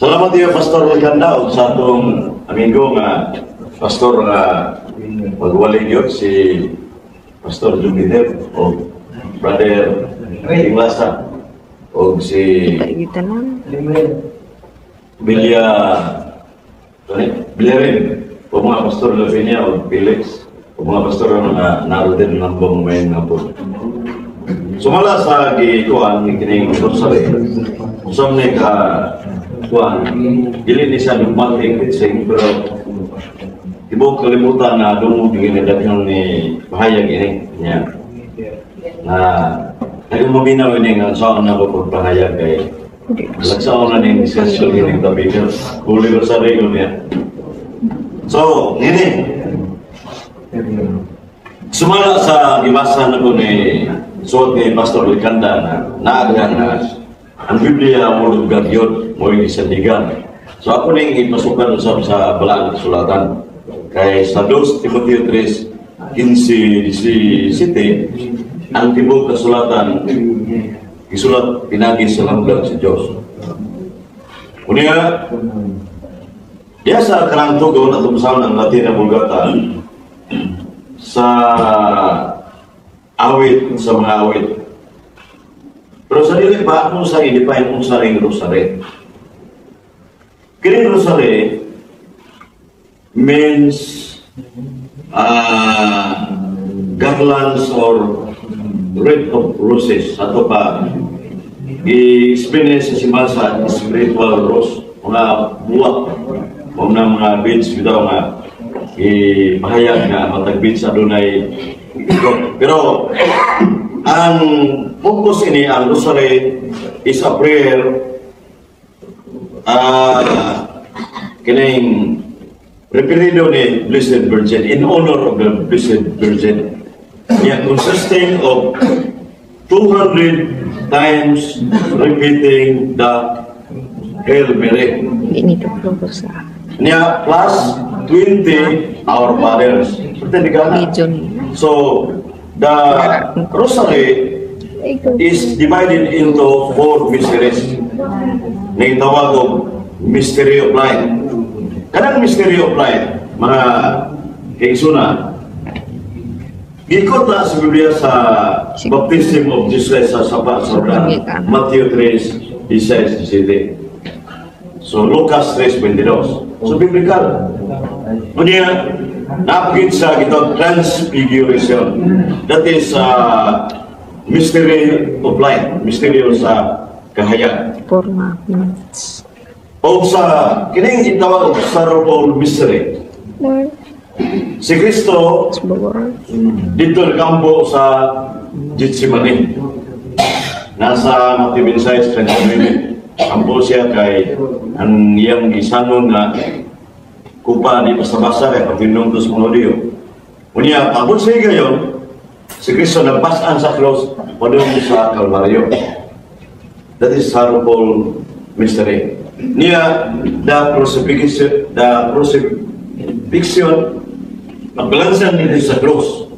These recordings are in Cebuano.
Salamat iyo, Pastor Laganda, ug sa atong amigo nga pastor nga magwali gyud, si Pastor Jupiter o Brother Inglasa o si Kita kita lang. Bilya Billarin o mga Pastor Lavinia o Felix o mga pastor nga naroon din ng buong may hapon. Sumala sa gikuan ni kining rosary, usam ni ka kuan, dili ni siya dogmatic teaching, pero tibuok kalibutan na dungog yung daghang ni pahayag ini niya na daghang maminaw ini nga saan na ko pagpahayag kay lagsaon na ning session kining tabi huli rosary ko niya. So, ngini sumala sa gibasa na ko ni suot ni Pastor Likanda na naaghan na ang Biblia, Word of God yun, mo yung isandigan. So ako ning ipasukan usab sa balaan kasulatan. Kay sa 2 Timoteo 3, 15, 17, ang tibuok kasulatan isulat pinagi sa lamdag sa Diyos. Unya, diya sa kanang tugon at umusawon ang Latin na Vulgata sa awit sa mga awit. Pero sa dili pa kung sa i-define kung sa ring rosary. Kining rosary means garlands or wreath of roses. Ato pa i-explain sa simbahan sa spiritual rose, mga buwak o mga mga beads bitaw nga ipahayag nga matag beads adunay igot. Pero ang focus ini, ang rosary is a prayer, kining referido ni Blessed Virgin, in honor of the Blessed Virgin. Yeah, consisting of 200 times repeating the Hail Mary. Hindi nito sa Niya plus 20 Our Fathers. Pwede ka na. Video ni. So, the rosary is divided into four mysteries. Na itawag og Mystery of Life. Kanang Mystery of Life, mga kaisuna, giikot na sa Biblia sa baptism of Jesus Christ sa sapa sa Matthew 3, 16, 17. So, Lucas 3:22. So, biblical. Unya, napagit sa gitawag transfiguration. That is mystery of life, mystery sa kahayag. 4 minutes. O sa kining itawag og sorrowful mystery. Si Kristo dito nagkampo sa Gethsemane. Nasa Matthew 26:39. Kampo siya kay ang iyang gisanon nga kupa di basta-basta kay pagtinong sa mga Hudiyo. Unya, pabot sa higayon, si Kristo nagbasan sa cross padung sa Kalbaryo. That is sorrowful mystery. Niya, the crucifixion, pagbalansan dito sa cross,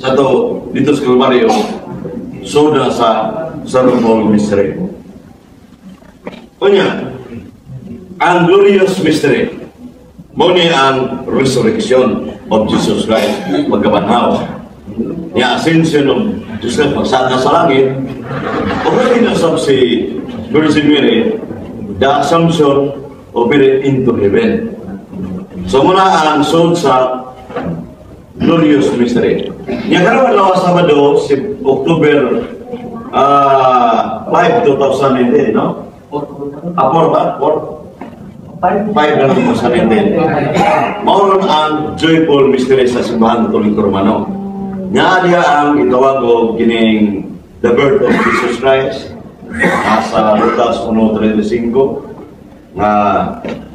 sa to, dito sa Kalbaryo, soda sa sorrowful mystery. Unya, ang glorious mystery, mao ni ang resurrection of Jesus Christ, pagkabanhaw. Niya ascension of Jesus Christ, pagsaka sa langit, o kinasab si Virgin Mary, the assumption of Mary into heaven. So muna ang sud sa glorious mystery. Nya karon adlaw Sabado, si October 5, 2019, no? Ah, 4 ba? 4? 5 na 2019. Mao ron ang joyful mystery sa Simbahan Katoliko Romano. Nga diha ang itawag og kining the birth of Jesus Christ nasa Lucas 1:35 nga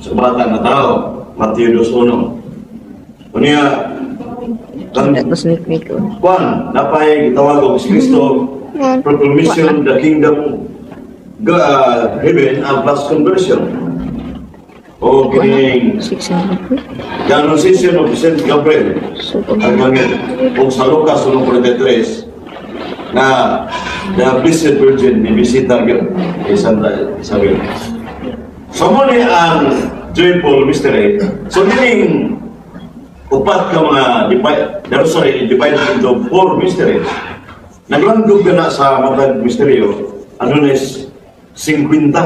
sa bata nga tao, Matthew 2:1. Unya kan Tapos niknik ko. Kwan, napay gitawag og si Kristo proclamation the kingdom heaven and plus conversion. O kining 600. the annunciation of Saint Gabriel So, ang langit o sa Lucas 1:43 na the Blessed Virgin ni bisita gyud kay Santa Isabel. So mao ni ang joyful mystery. So meaning upat ka mga divide, the rosary divided into four mysteries. Naglandog ka na sa matag misteryo, ano is 50.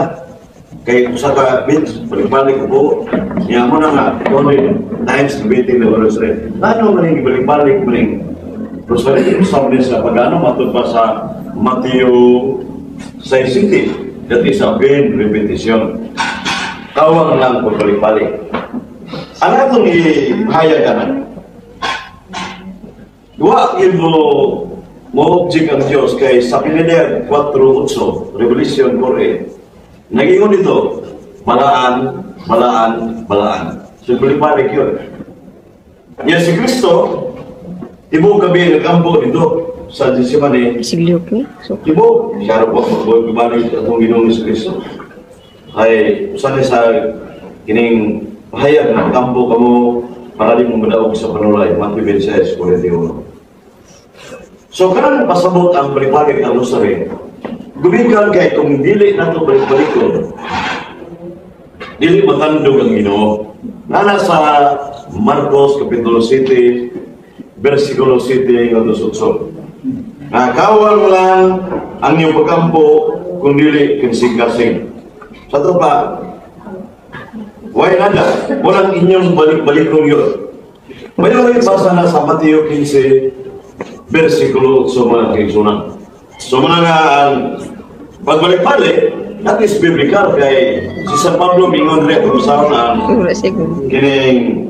Kay usa ka bits, balik-balik ko niya mo na nga, 200 times repeating the rosary. Ano man yung balik-balik mo ning rosary? Usab ni sa pagano, matod pa sa Matthew 6:60. That is a vain repetition. Kawang lang pagbalik-balik. Ang atong ihayag na, wa mo mo object ang Diyos kay sa Pineder 4.8, Revelation 4.8, nag-ingon dito, balaan, balaan, balaan. So, balik-balik yun. Yan si Kristo, tibuok gabi nagampo dito sa Gethsemane. Siglok ni. So, tibuok, siya po magbalik atong Ginoong Kristo. Ay, usan sa kining pahayag na kampo kamo para di mo madaog sa panulay, Matthew 26:41. So, kanang pasabot ang balik-balik ang rosary, gumikan kay kung dili nato balik-balikon, dili matandog ang Ginoo. Nana sa Marcos Kapitulo 7, versikulo 7 ngadto 8. Nakawal mo lang ang iyong pagkampo kung dili kasing-kasing. Sa ito pa, why nada? Walang inyong balik-balikon yun. May rin basa na sa Mateo 15, versikulo 8, mga kaigsunan. So mga nga ang pagbalik-balik, that is biblical kay si San Pablo mingon rin kung saan ang Wala siya kung kining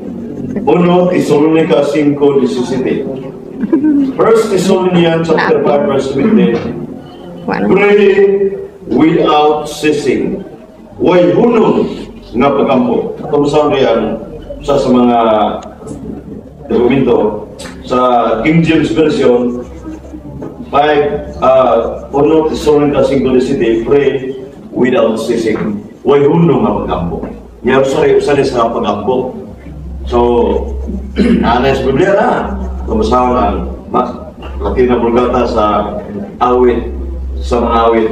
1 Tesalonica 5:17. First Thessalonians chapter 5 verse 20. Wala. Pray without ceasing. Way hunong nga pagampo. Kung saan ang sa mga dokumento sa King James Version 5 1 Thesalonica 5:17, pray without ceasing. Way hunong nga pagampo. Nya usay usay sa pagampo. So, naanay sa Biblia na. Tumasawa ang Latina Vulgata sa awit, sa mga awit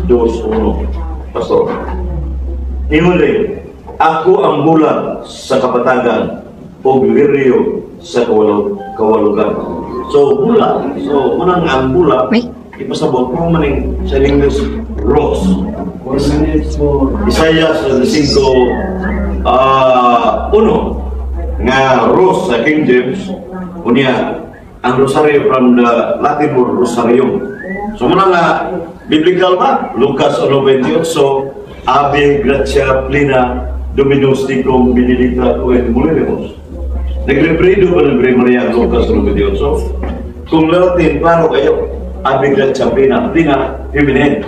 2.1. Pastor. Ingon rin, "Ako ang bulan sa kapatagan o liryo sa kawalugan." So, bula. So, manang ang bula, May. Ipasabot mo maning sa English, rose. 4 minutes more. Isaiah 5, uno nga rose sa King James, unya ang rosario from the Latin word rosarium. So muna nga biblical ba? Lucas 1:28, "Ave gratia plena Dominus tecum benedicta tu in mulieribus." Nagrepredo pa ng Maria ang Lucas 1:28. Kung Latin, klaro kayo, "Ave gratia plena," plena, feminine.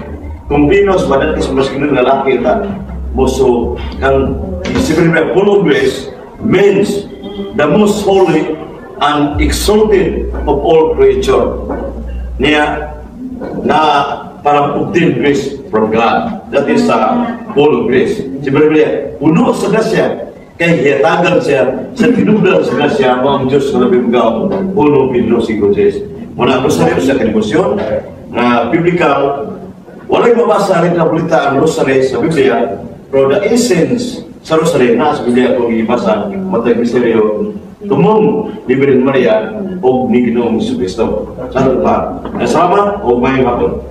Kung Venus, ba, that is masculine, lalaki ta. Mo so, kang si Maria, full of grace, means the most holy and exalted of all creature. Niya, na parang obtain grace from God. That is full of grace. Si Maria, puno sa grasya, kay hiyatagan siya sa tinubdan sa grasya mo ang Diyos nga labing magaw, 1 Pedro 5:10. Muna ang rosaryo sa kadebosyon na biblical, walay mabasa rin na balita ang rosary sa Biblia, pero the essence sa rosary na sa Biblia kung ibasa, matag misteryo, tumong ni Virgin Maria o ni Ginoong Kristo. Sana pa. Salamat o may hapon.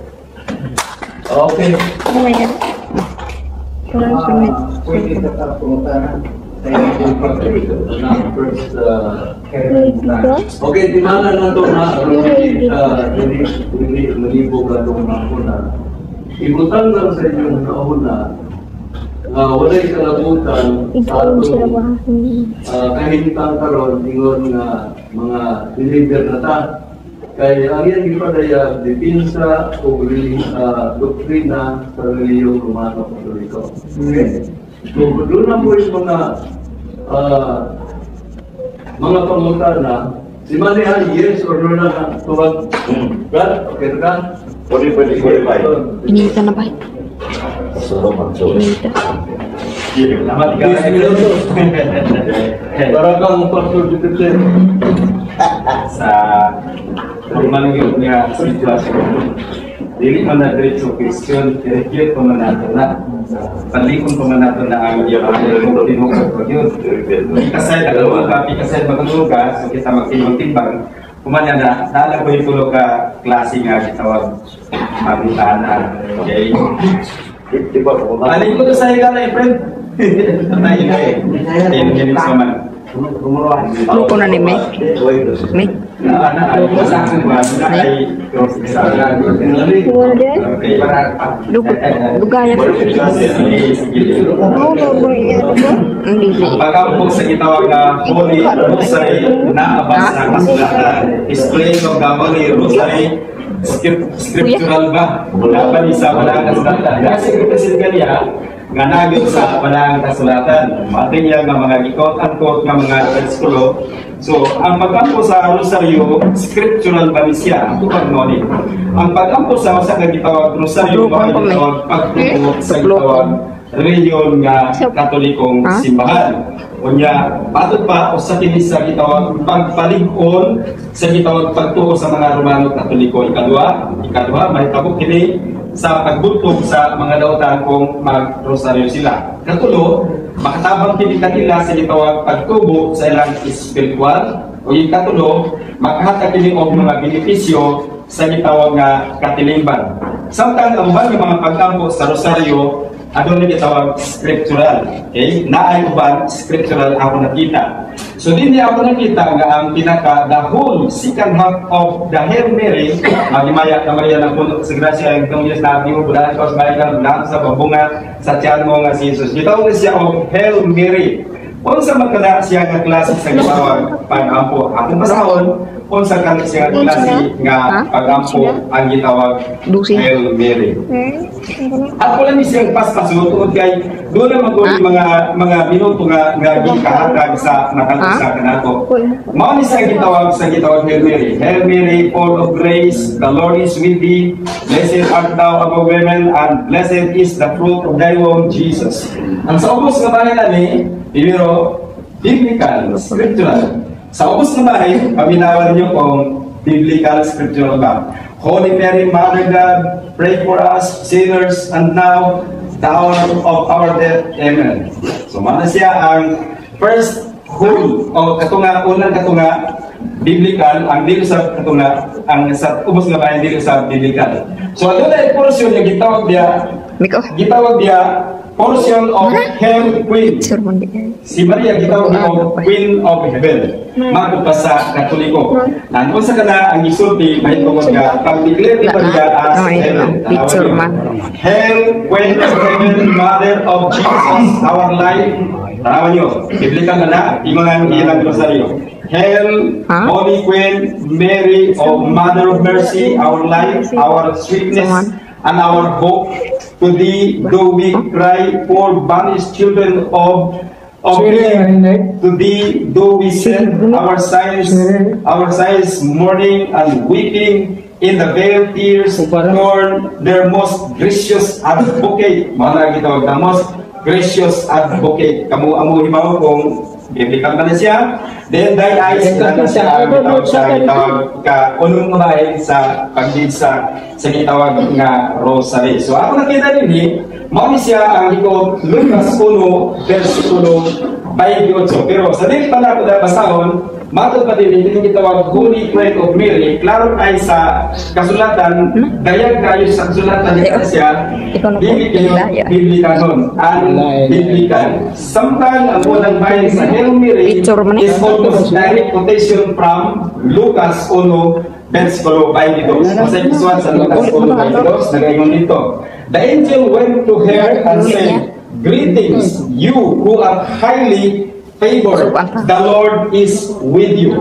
Okay. Oh my God. Parang submit. Pwede ka pa pumutana. First, okay, di mana na to na aron dili dili malibog atong una. Ibutang lang sa inyong nauna nga walay kalabutan sa Ikaw sila atong ba? Kahintang karon ingon nga mga believer na ta. Kay ang iyang gipadayag depensa o doktrina sa reliyong Romano Katoliko. Okay. So doon na po yung mga pangutana. Si Manihan, yes or no na tuwag. Brad, okay na ka? Pwede, pwede, pwede, pwede. Inita na ba? Salamat. Inita. Salamat ka. 10 minuto. Para kang Pastor Duterte. Sa normal yun nga sitwasyon. Dili man na diretso question, i-refute pa man nato na. Palikon pa man nato na ang tinuod ko yun. Kasay ka, pikasay maguluga, so kita magtimbang-timbang. Kumanya na, naalam ko yung tulo ka klase nga gitawag pangutana. Okay? Di ba po? Alin ko to sa ikaw na, friend. Tayo na eh. 10 minutes naman. Luko na ni May. May. Na, na, ay, sa akin ba? Na ay cross examine. Okay. Lugaya. Sige, sige. Hindi. Pag-ampo sa gitawag na Holy Rosary na abas sa kasulatan. Explain of the Holy Rosary scriptural ba? Dapat sa wala kasulatan. Kasi kasi kaniya nga nagyod sa wala kasulatan. Mating niya nga mga gi-quote unquote nga mga bersikulo. So, ang pag-ampo sa rosaryo, scriptural ba ni siya? Ang tupag no ni. Ang pag-ampo sa usa ka gitawag rosaryo, Tuklo mao pa may. gitawag pagtuo sa Tuklo. gitawag reliyon nga Katolikong Ha? simbahan. Unya, patod pa usa kini sa gitawag pagpalig-on sa gitawag pagtuo sa mga Romano Katoliko. Ikaduha, mahitabo kini sa pagbuntog sa mga dautan kung magrosaryo sila. Katulo, makatabang kini kanila sa gitawag pagtubo sa ilang espiritual. O ikatulo, makahatag kini og mga benepisyo sa gitawag nga katilingban. Samtang ang uban nga mga pagkampo sa rosaryo aduna gitawag scriptural. Okay? Naay uban scriptural ako nakita. So dinhi ako nakita nga ang pinaka the whole second half of the Hail Mary, maghimaya ka Maria ng puno sa grasya ang Ginoong Diyos na mo bulaan ka sa bayan bulaan sa pabunga sa tiyan mo nga si Jesus. Gitawag siya og Hail Mary. Unsa man kana siya nga klase sa gitawag pag-ampo? Akong basahon, unsa kana siya nga klase nga Ha? pag-ampo ang gitawag Dusi. Hail Mary. Ako lang ni siyang paspaso tungod kay doon naman ko Ha? mga minuto nga gikahatag sa nakatusa Ha? kanato. Mao ni sa gitawag Hail Mary. Hail Mary, full of grace, the Lord is with thee. Blessed art thou among women, and blessed is the fruit of thy womb, Jesus. Ang sa ubos nga bahin ani, primero, biblical, scriptural. Sa ubos nga bahin, paminawan niyo kung biblical, scriptural ba. Holy Mary, Mother God, pray for us sinners and now the hour of our death. Amen. So, mana siya ang first whole o katunga, unang katunga biblical, ang dili sa katunga, ang sa ubos nga bahin dili sa biblical. So, aduna portion nga gitawag diya, Miko. gitawag diya portion of Hail Queen. Sure mo di. Si Maria gitawag og Queen of Heaven. Mago pa sa Katoliko. Nandun sa kana ang gisulti mahitungod nga pag-declare ni Maria as Ay, heaven. picture man. Hail Queen of Heaven, Mother of Jesus, our life. Tanawan niyo, biblical na na, ingon ang ilang rosaryo. Hail, Ha? Holy Queen, Mary, O Mother of Mercy, our life, our sweetness, and our hope. To thee do we cry, poor banished children of Eve. To thee do we send our sighs, mourning and weeping in the vale tears, turn their most gracious advocate. Mao na gitawag the most gracious advocate. Kamu amo himaw kung biblical ba na siya. Then thy eyes na siya ang gitawag sa gitawag ka unong bahin sa pagdid sa gitawag nga rosary. So ako nakita dinhi, mao ni siya ang iko Lucas 1 versikulo 28. Pero sa dili pa na ako na basahon, matod pa din hindi gitawag Holy Queen of Mary, klaro ay sa kasulatan, dayag kayo sa kasulatan niya siya, Ikaw na po, dili kayo Ilaya. biblical nun, unbiblical. Samtang ang unang bahin sa Hail Mary Picture man eh. is almost direct quotation from Lucas 1 versikulo 22. Sa isuan sa Lucas 1:22, nagaingon dito. The angel went to her and said, "Greetings, you who are highly favored. The Lord is with you."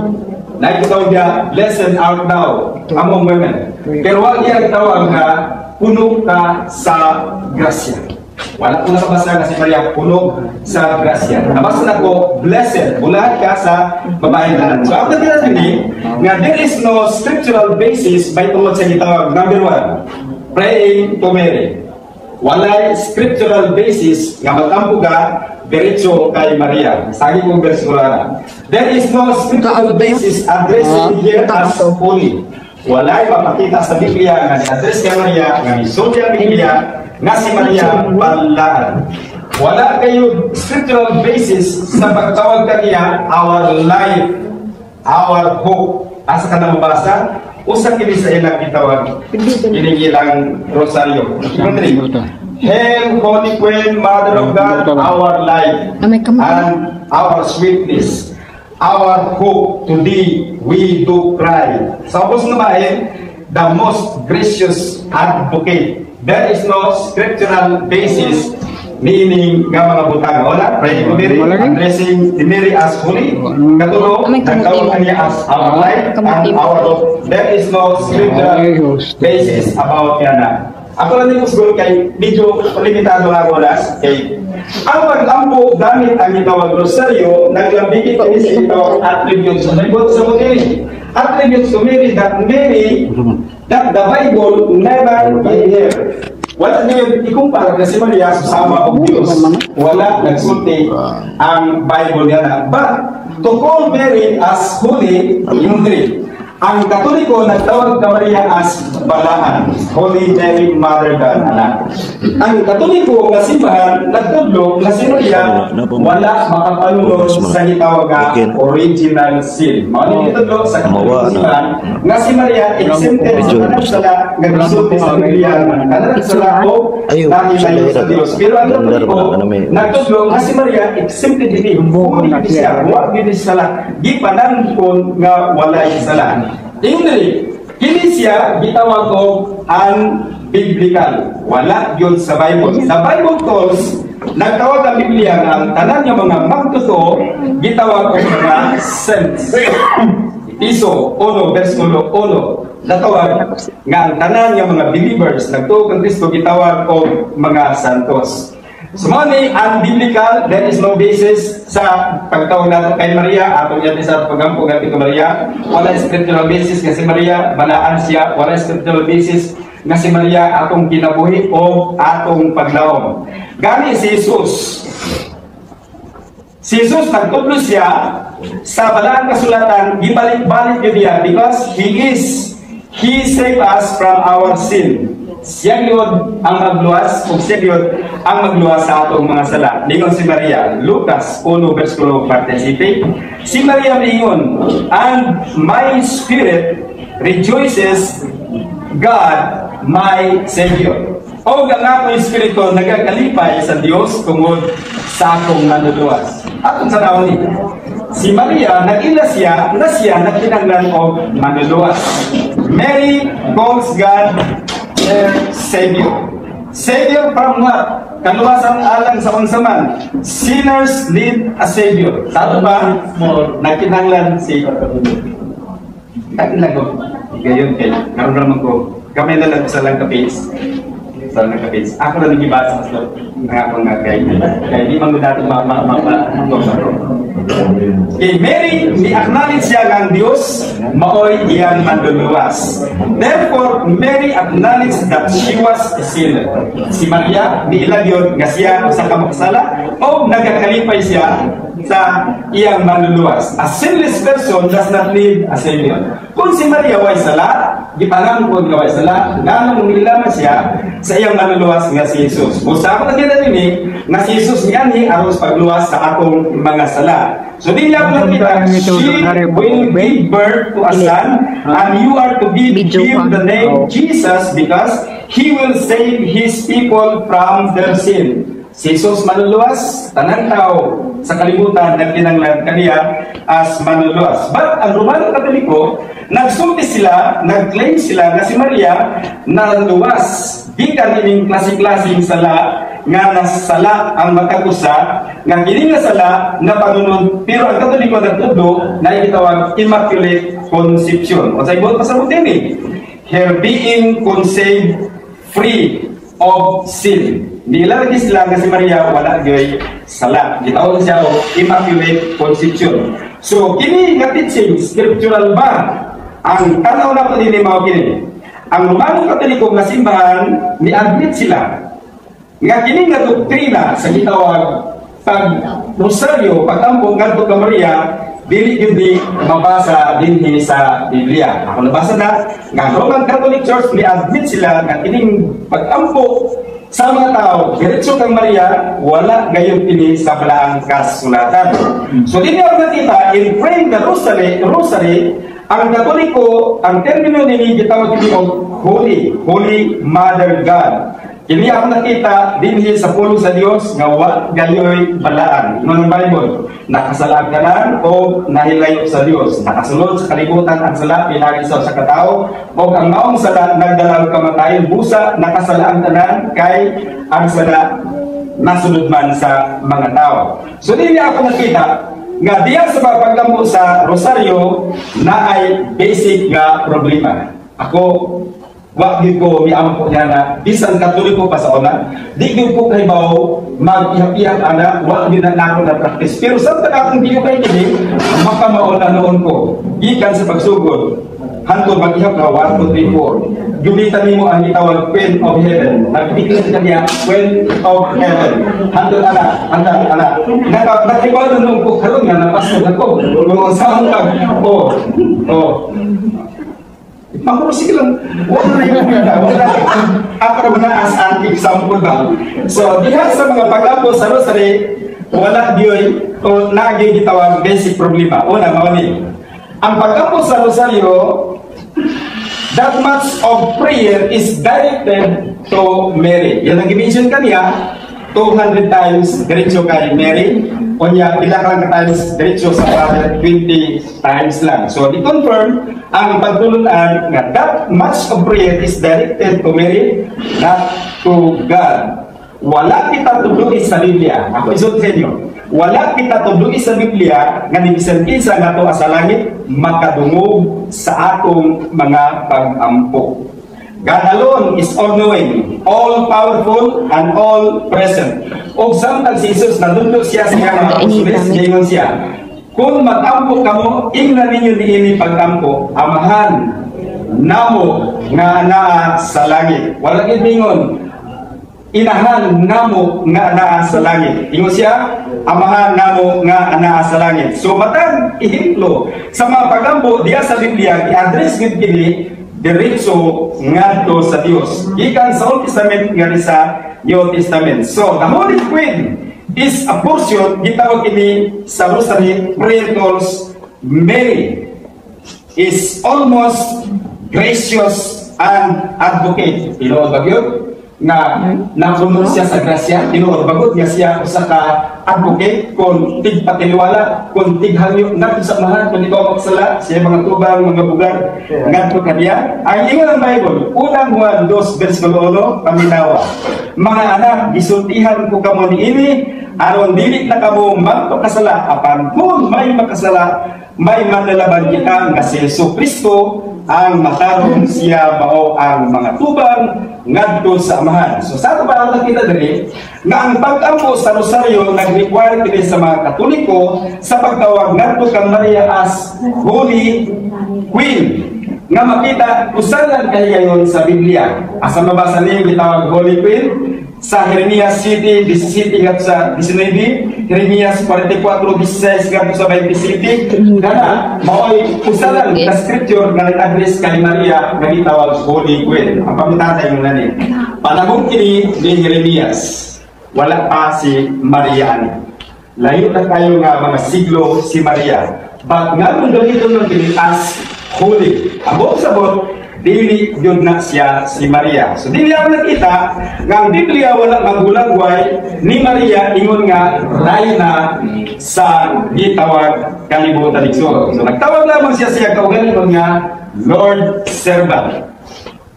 Nakikitaw niya, "Blessed art thou among women." Pero wag niya tawag nga, puno ka sa grasya. Wala ko nakabasa nga si Maria puno sa grasya. Nabasa na ko, blessed, bulahan ka sa babae tanan. So after kita dini, nga there is no scriptural basis by tungod sa gitawag number one, praying to Mary. Walay scriptural basis nga magampo ka diretso kay Maria. Sagi kong bersikulo na. There is no scriptural basis addressing here as holy. Walay mapakita sa Biblia nga ni-address kay Maria, nga misulti ang Biblia nga si Maria balaan. Wala kayo scriptural basis sa pagtawag kaniya our life, our hope. Asa ka na mabasa? Usa kini sa ilang gitawag kining ilang rosaryo. Number 3. Hail, Holy Queen, Mother of God, our life Ah, may kamay. And our sweetness, our hope, to thee we do cry. Sa ubos nga bahin, the most gracious advocate. There is no scriptural basis niining nga mga butang. Wala, pray ko Mary, addressing the Mary as holy. Katulo, May kamuti nagtawag mo. Kaniya as our life Kamuti and mo. our hope. There is no scriptural basis about yana. Ako lang din siguro kay medyo limitado nga oras kay ang pag-ampo gamit ang gitawag rosaryo naglambigit kini sa gitawag attributes. May buot sa Mary. Attributes to Mary that Mary that the Bible never gave her. Wala niyo ikumpara na si Maria sama og Dios. Wala nagsulti ang Bible niya na. But to call Mary as holy, yung three. Ang Katoliko nagtawag ka Maria as balaan, Holy Mary, Mother God, anak. Ang Katoliko nga simbahan nagtudlo nga si Maria wala makapalunod sa gitawag nga original sin. Mao ni gitudlo sa Katoliko simbahan nga si Maria exempted sa tanang sala nga gisulti sa Biblia, tanang sala o nahilayo sa Dios. Pero ang Katoliko nagtudlo nga si Maria exempted dinhi. Holy gid siya, wa gid sala. Gipanangkon nga walay sala. Ingri, kini siya gitawag og unbiblical. Wala yun sa Bible. Sa Bible calls, nagtawag ang Biblia nga ang tanan nga mga magtotoo gitawag og mga saints. Efeso 1 versikulo 1 natawag nga ang tanan nga mga believers nagtuo kang Kristo gitawag og mga santos. So mao ni unbiblical, there is no basis sa pagtawag nato kay Maria, atong yan sa pagampo natin kay Maria, wala scriptural basis nga si Maria balaan siya, wala scriptural basis nga si Maria atong kinabuhi o atong paglaom. Gani si Jesus nagtudlo siya sa balaan kasulatan, gibalik-balik niya because He saved us from our sin. Siya gyud ang magluwas ug siya gyud ang magluwas sa atong mga sala. Ningon si Maria, Lucas 1 versikulo 47. Si Maria miingon, "And my spirit rejoices God my Savior." O ang akong espiritu nagakalipay sa Dios tungod sa akong manluluwas. Atong sa ni si Maria, nag-ila siya na siya nagkinahanglan og manluluwas. Mary calls God her Savior. Savior from what? Kaluwasan alang sa unsa man. Sinners need a Savior. Sa ato ba, nagkinahanglan si Katin lang ko. Gayon kay karon naman ko. Gamay na lang sa lang kapis. Sa lang kapis. Ako na nagibasa sa nga ako nga kay kay di man gud natin ma ma ma, ma. Okay, Mary, ni-acknowledge siya nga ang Dios maoy iyang manluluwas. Therefore, Mary acknowledged that she was a sinner. Si Maria, niila yun nga siya usa ka makasala o nagakalipay siya sa iyang manluluwas. A sinless person does not need a savior. Kung si Maria way sala, gipanangkon nga way sala, nganong nila man siya sa iyang manluluwas nga si Jesus? Kung sa ako nakita nini, nga si Jesus niani aron sa pagluwas sa atong mga sala. So di niya po kita, "She will give birth to a son, and you are to give him the name Jesus because he will save his people from their sin." Si Jesus manluluwas, tanang tao sa kalibutan nagkinanglan kaniya as manluluwas. But ang Romano Katoliko, nagsulti sila, nag-claim sila na si Maria naluwas gikan ining klase-klaseng sala nga nasala ang matag usa nga kini nga sala na panunod, pero ang Katoliko nagtudlo na gitawag Immaculate Conception. O sa ibot pasabot ini, her being conceived free of sin. Nila lagi sila nga si Maria wala gyud sala. Gitawag siya og Immaculate Conception. So kini nga teaching, scriptural ba? Ang tanaw na po dinhi mao kini. Ang Romano Katoliko nga simbahan ni-admit sila nga kini nga doktrina sa gitawag pag rosaryo, pagampo ngadto ka Maria. Dili gyud ni mabasa dinhi sa Biblia. Ako nabasa na nga ang Roman Catholic Church ni admit sila nga kining pag-ampo sa mga tao diretso kang Maria, wala gayon kini sa balaang kasulatan. So dinhi ako nakita, in praying the rosary, ang Katoliko, ang termino nini gitawag kini og Holy, Holy Mother God. Kini ako nakita dinhi sa pulong sa Dios nga wa gayoy balaan. Ingon ang Bible, nakasala ang tanan o nahilayo sa Dios. Nakasulod sa kalibutan ang sala pinaagi sa usa ka tawo, ug ang maong sala nagdala og kamatayon. Busa nakasala ang tanan kay ang sala nasulod man sa mga tao. So dinhi ako nakita nga diya sa paglambo sa rosaryo na ay basic nga problema. Ako, wa gyud ko miampo niya na bisan Katoliko pa sa una, di gyud ko kahibaw mag-ihap-ihap ana, wa gyud na nako na practice. Pero sa akong di ko kay kini, makamao na noon ko. Gikan sa pagsugod, hantod mag-ihap ka 1, 2, 3, 4. Gamitan nimo ang gitawag Queen of Heaven. Nag-declare ka niya, Queen of Heaven. Hantod ana, hantod ana. Nakahibaw na noon ko karon nga napasod ako. Kung saan ka, oh. Ako, sige lang. Wala na yung kita. Wala na. Ako na as an example ba? So, diha sa mga pag-ampo sa rosary, wala diyoy o naagi gitawag basic problema. Una, mao ni. Ang pag-ampo sa rosaryo, that much of prayer is directed to Mary. Yan ang gi-mention kaniya, 200 times diretso kay Mary. Unya, pila ka lang ka times diretso sa Father, 20 times lang. So, di-confirm ang pagtulunan nga that much of prayer is directed to Mary, not to God. Wala kita tudloy sa Biblia. Ako isulti sa inyo. Wala kita tudloy sa Biblia nga ni bisan kinsa nga tuwa sa langit makadungog sa atong mga pag-ampo. God alone is all-knowing, all-powerful, and all-present. Og samtang si Jesus nadudlo siya sa iyang mga apostoles, giingon siya, "Kung mag-ampo kamo, ingna ninyo niini pag-ampo, Amahan namo nga anaa sa langit." Wala gid mingon, "Inahan namo nga anaa sa langit." Ingon siya, "Amahan namo nga anaa sa langit." So matag ehemplo sa mga pagampo diya sa Biblia, i-address gid kini diretso ngadto sa Dios. Gikan sa Old Testament ngadto sa New Testament. So the Holy Queen is a portion gitawag kini sa Rosary prayer calls Mary is almost gracious and advocate. Tinuod ba gyud nga napuno siya sa grasya? Tinuod ba gud nga siya usa ka advocate kung tigpatiliwala, kung tighangyo ngadto sa Amahan kung ikaw magsala siya mga tubang, mga bugar ngadto kaniya? Ang ingon ng Bible, Unang Juan 2 versikulo 1, paminawa. "Mga anak, gisultihan ko kamo niini aron dili na kamo magpakasala, apan kung may makasala, may manlalaban kita nga si Jesu Kristo ang matarong, siya mao ang mangatubang ngadto sa Amahan." So sa ato pa nakita diri nga ang pag-ampo sa rosaryo nag-require kini sa mga Katoliko sa pagtawag ngadto kang Maria as Holy Queen nga makita usa lang kahigayon sa Biblia. Asa mabasa niyo gitawag Holy Queen? Sa Jeremias 7, 17 ngadto sa 19, Jeremias 44, 16 ngadto sa 27, kana mao'y usa lang ka scripture nga nag-address kay Maria nga gitawag Holy Queen. Ang pangutana yung nani. Panahon kini ni Jeremias, wala pa si Maria ani. Layo na kayo nga mga siglo si Maria. But nga kung ganito nung kini as holy. Abot sabot, dili yun na siya si Maria. So dili ako nakita nga ang Biblia wala magulagway ni Maria ingon nga rayna sa gitawag kalibutan igsoon. So nagtawag lamang siya siya kaugalingon nga Lord Servant.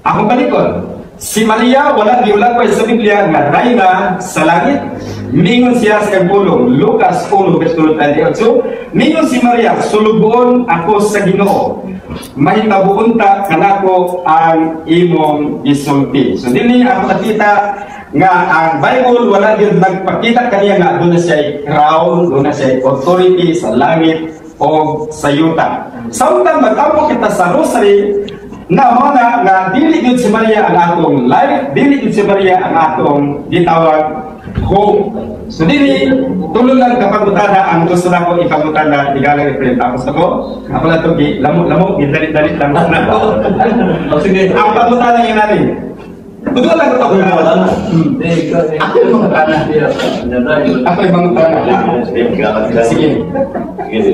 Akong balikon, si Maria wala giulagway sa Biblia nga rayna sa langit. Mingon siya sa pulong, Lucas 1 verse 28, mingon si Maria, "Sulugoon ako sa Ginoo. Mahitabo unta kanako ang imong gisulti." So dinhi ako nakita nga ang Bible wala gyud nagpakita kaniya nga doon na siya crown, doon na siya authority sa langit o sa yuta. Samtang mag-ampo kita sa rosary, na mo na nga dili gyud si Maria ang atong life, dili gyud si Maria ang atong gitawag Hope. So dili tulo lang ka pangutana ang gusto nako ipangutana, igalang Efren. Tapos ako, ako lang to gi lamo-lamo, gidali-dali lang na. Oh, sige. Ang pangutana nga namin. Tulo lang ko pangutana. Ako yung pangutana. Ako yung pangutana. Sige. Sige.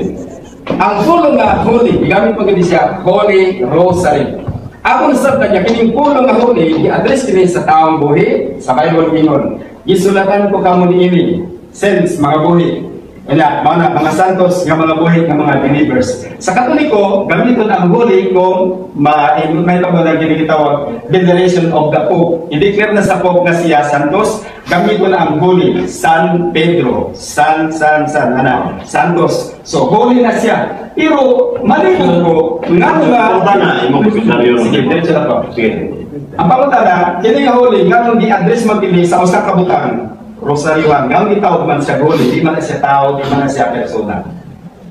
Ang pulong nga holy, gigamit pa gid siya Holy Rosary. Ako nasabtan niya kining pulong nga holy gi-address kini sa taong buhi sa Bible ingon. Gisulatan ko kamo niini, saints, mga buhi. Wala, mga, mga santos nga mga buhi nga mga believers. Sa Katoliko, gamiton ang holy kung may tawag na ginitawag veneration of the Pope. I-declare na sa Pope nga siya santos, gamiton ang holy, San Pedro, San, San, San, ana, Santos. So, holy na siya. Pero, malibot ko, nga nga, Pangutana, imong komentaryo. Sige, diretso na to. Sige. Ang pangutana, kini nga holy, nga nung gi-address man kini sa usa ka butang, rosaryuhan, nga nung gitawag man siya holy, di man na siya tao, di man na siya persona.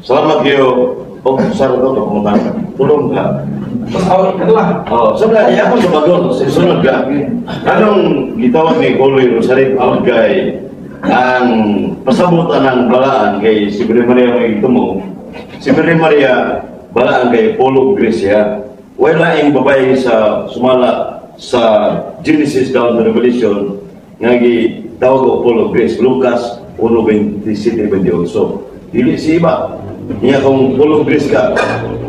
Salamat kayo. Oh, sar to pangutana. Tulong ka. Tapos, oh, kadua. Oh, sabla iya ko sa bagon, sa sunod ka. Anong gitawag ni Holy Rosary tungod kay ang pasabutan ng balaan kay si Birhen Maria may gitumo. Si Birhen Maria balaan kay full of grace siya. Wala ing babae sa sumala sa Genesis down to Revelation nga gitawag og full of grace, Lucas 1:27-28. Dili si iba. Niya kung full of grace ka,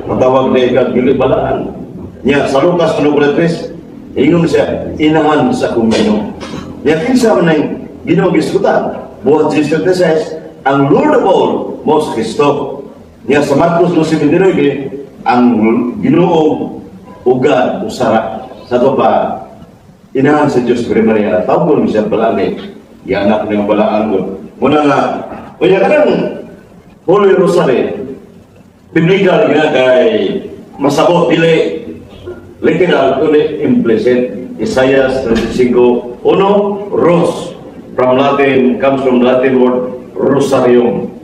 matawag na ikaw dili balaan. Niya sa Lucas 1:43, ingon siya, inahan sa akong Ginoo. Niya kinsa man ang Ginoo gisgutan. Buhat 36, ang Lord of all, mao si Kristo. Niya sa Marcos 12:29, ang Ginoo ugad usara. Sa to pa, inahan sa Diyos Birhen Maria, tawag mo siya balaan eh. Ianak niya ang balaan ko. Muna nga, kaya kanang Holy Rosary, biblical nga kay masabot dili literal kundi implicit. Isaiah 35:1, rose from Latin, comes from Latin word rosarium.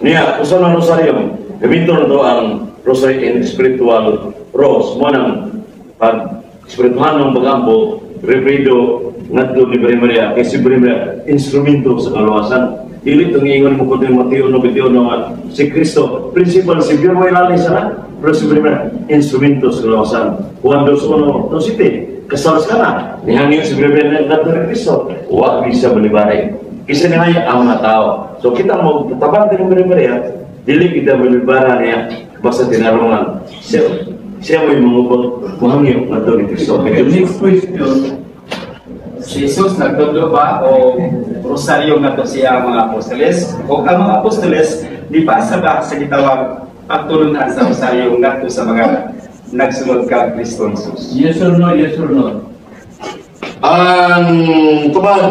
Niya, usa na rosarium, gamiton na to ang rosary in spiritual rose. Mo nang pag espirituhan ng pagampo, rebrido ngadto ni Birhen Maria, kay si Birhen Maria instrumento sa kaluwasan. Dili itong ingon mo kundi Mateo 9:21 nga si Kristo, principal si Dios may lali sa na, pero si Birhen Maria instrumento sa kaluwasan. Juan 2:1, to city, kasalas ka na. Nihangyo si Birhen Maria ngadto ni Kristo, wa di siya balibari. Kisa niya ang mga tao. So kita mo, tabang din ng Birhen Maria, dili kita balibara niya, basta tinarungan. Siya mo'y mangubot, muhangyo ngadto ni Kristo. Okay, next question. Si Jesus nagtudlo ba o rosaryo nga to siya ang mga apostoles? O ang mga apostoles, di ba sa ba sa gitawag pagtulunan sa rosaryo ngadto sa mga nagsunod ka Kristo Jesus? Yes or no, yes or no? Ang tubag,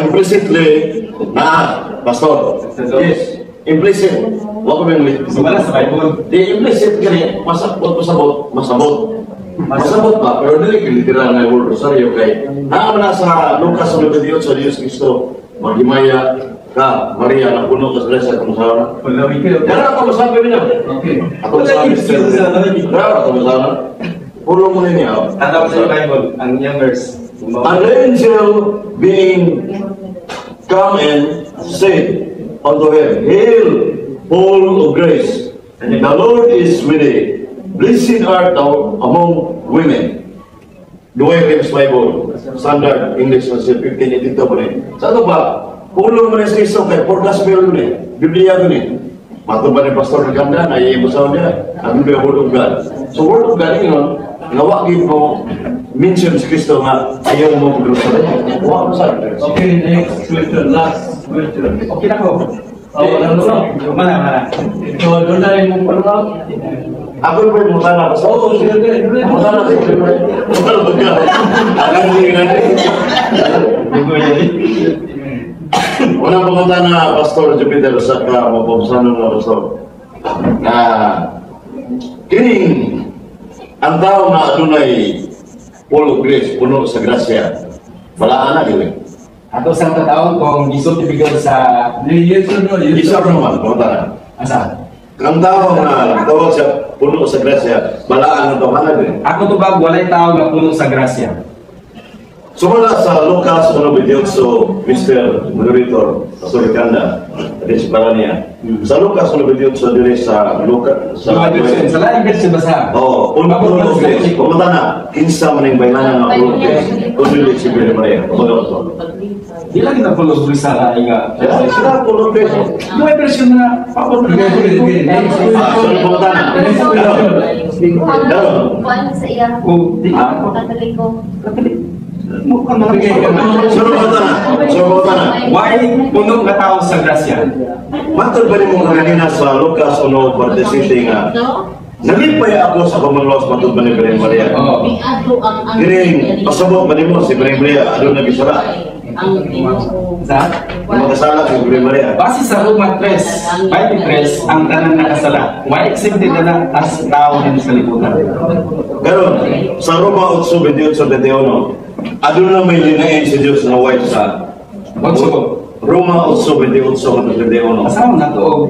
implicitly, na, pastor. Yes. Implicit. Wa ko may So wala sa Bible. Di implicit gani, masabot, masabot, masabot. Masabot pa, pero dili kay literal nga word rosaryo kay naa man na sa Lucas 9:28 sa Diyos Kristo, maghimaya ka, Maria, napuno ka sa grasya kung sa Wala, okay. Dara ako masabi niya. Okay. Ako masabi. Dara ako masabi. Puro mo ninyo. Tanaw sa Bible, ang iyang verse. And the angel being come and said unto him, "Hail, full of grace, the Lord is with thee. Blessed art thou among women." Douay Rheims Bible, Standard English Translation 1582 pa rin. Sa ano ba? Pulong mo ni Kristo kay for gospel yun eh. Biblia yun eh. Mato ba ni Pastor Ganda na iibusaw niya? Ang Biblia, Word of God. So Word of God yun, nga wa gyud mo mention si Kristo nga ayaw mo mag-rosary. Wa mo sa Okay, next question, last question. Okay na ko. Oh, wala na lang. Mana, mana. So, doon na yung follow up. Ako yung mo sana pastor. Oo, sige, sige. Mo sana si Wala ba ka? Ang hindi na. Unang pumunta na Pastor Jupiter sa ka mapabsanon nga pastor na kining ang tao na adunay full of grace, puno sa grasya. Balaan na dili. Ato sang taon kung gisulti bigol sa Di yes or no, yes Isa or no. naman, pumunta na. Asa? Ang tao na tawag siya puno sa grasya, balaan ang tawhanan dili. Ako tubag walay tao nga puno sa grasya. Sumala sa Lucas 1:28, Mr. Moderator, Pastor Ricanda, diri sa Parania. Sa Lucas 1:28 diri sa Lucas sa Sa version, sa laing version basa. Oh, uno full of grace. Pumunta na, kinsa man ang baylanan nga full of grace. Kung dili si Birhen Maria. Kumbaga to. Di lang na full of grace sa laing nga. Yeah, sila full of grace. Yung version na pabor na. Ah, so pumunta na. Karon. Kuan sa iya. Oh, di Ah. Katoliko. Mukhang mga So pumunta na. So pumunta na. Why puno nga tao sa grasya? Matod ba nimo kanina sa Lucas 1:47 nga nalipay ako sa pamanglawas matod ba ni Birhen Maria? Oh. Kining pasabot ba nimo si Birhen Maria aduna gisala? Sa Magkasala si Birhen Maria. Base sa Roma 3:23, ang tanan nakasala. Why exempted na na as tao din sa libutan? Karon sa Roma 8:28-21, aduna may linain si Dios na way sa Otso. Roma 8:28-21. Asawa na to, og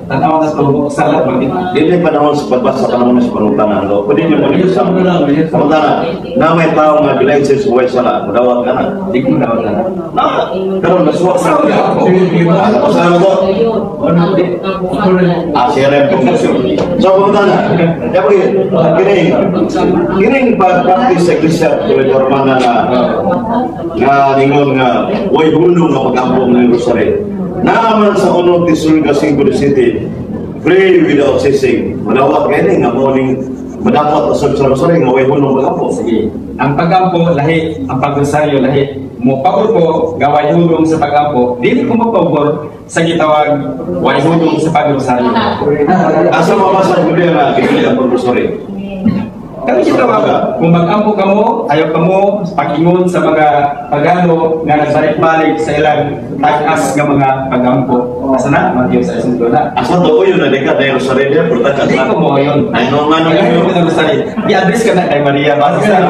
tanaw na to, sala ba gid? Dili panahon sa pagbasa panahon sa panutana. No? Pwede niyo mo Yes, ako na lang, yes. Panutana, na may tao nga bilain sa way sala, mudawat ka na. Di ko na na. Na, karon nasuwak sa Asawa na ako. Asawa ko. Ah, siya rin konklusyon. So, panutana, dapat kining, kining pag-practice sa Iglesia Katolika Romana na nga ningon nga way hulong nga pag-ampo ng Rosary. Naaman sa 1 Tesalonica 5:17, pray without ceasing. Manawat kaya nga mo ning madapat usab sa Rosary nga way hulong pag-ampo. Sige. Ang pag-ampo lahi, ang pagrosaryo lahi. Mo pabor ko nga way hulong sa pag-ampo, dili ko mapabor sa gitawag way hulong sa pagrosaryo. Asa mabasa sa Biblia nga dili ang pag-rosary? Kami gitawag, kung mag-ampo kamo, ayaw kamo pag-ingon sa mga pagano nga nagbalik-balik sa ilang tag-as nga mga pag-ampo. Asa na? Mateo sa isang na. Asa to yun na di ka dahil rosary niya, purta ka Hindi ko mo yun. Ay, no, nga, no, Ay, no. no, no, rosary. I-address ka na kay Maria. Basta sa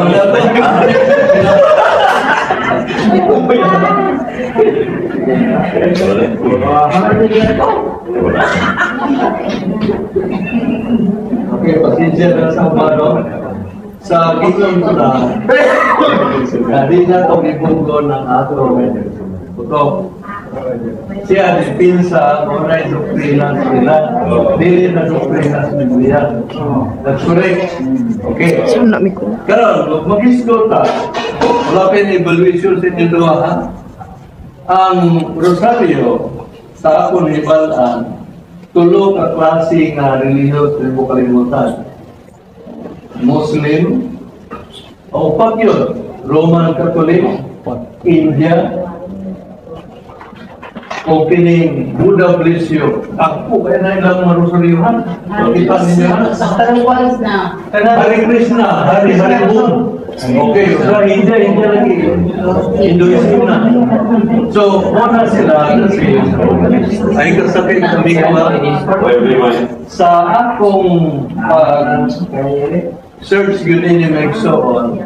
Wala. Okay, pasensya na sa umano. Sa giton ko na, di na ito gibunggo ng ato. Ito, siya depensa, mo na doktrina sila. Dili na doktrina sa Biblia. That's correct. Okay. So na mi ko. Karon, mag-isgo ta. Wala pa yung evaluation sa inyo duha, ha? Ang Rosario, sa ako ni Balaan, tulo ka klase nga relihiyon sa imo kalimutan. Muslim, o pag yun, Roman Catholic, India, o kining Buddha bless you. Ako, kaya na ilang mga rosaryohan. Kita ninyo na. Hare Krishna, Hare Hare Bum. Okay, sa India, India lagi. Hinduism na. So, muna sila kasi ay kasakit kami ka sa akong pag search yun ninyo so on,